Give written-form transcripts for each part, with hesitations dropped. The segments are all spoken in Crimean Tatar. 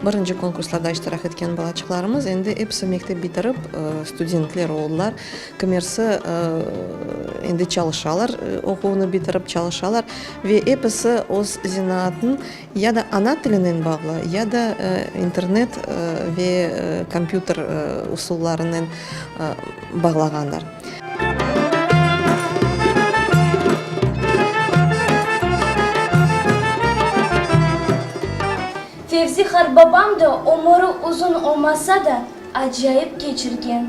Birinci konkurslarda iştirak etken balaçıqlarımız endi episi mektep bitirip, studentler oldılar. Kimersi endi çalışalar, oquvnı bitirip çalışalar ve episi öz zenaatın ya da ana tilinen bağlı, ya da internet ve kompyuter usullarınen bağlağanlar. Fevzi qartbabam da ömüri uzun olmasa da, acayip keçirgen.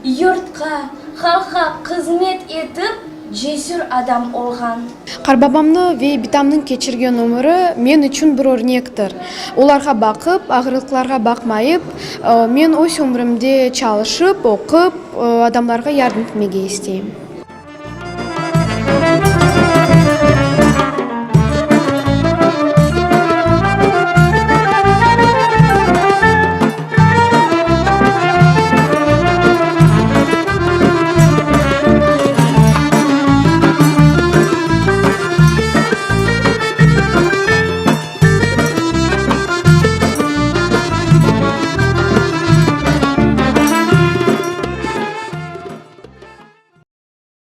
Yurtqa, halqqa qızmet etip, cesür adam olğan. Qartbabamnı ve bitamnıñ keçirgen ömüri men içün bir örnektir. Olarğa baqıp, ağırlıqlarğa baqmayıp, men öz ömrümde çalışıp, oqup, adamlarğa yardım etmege isteyim.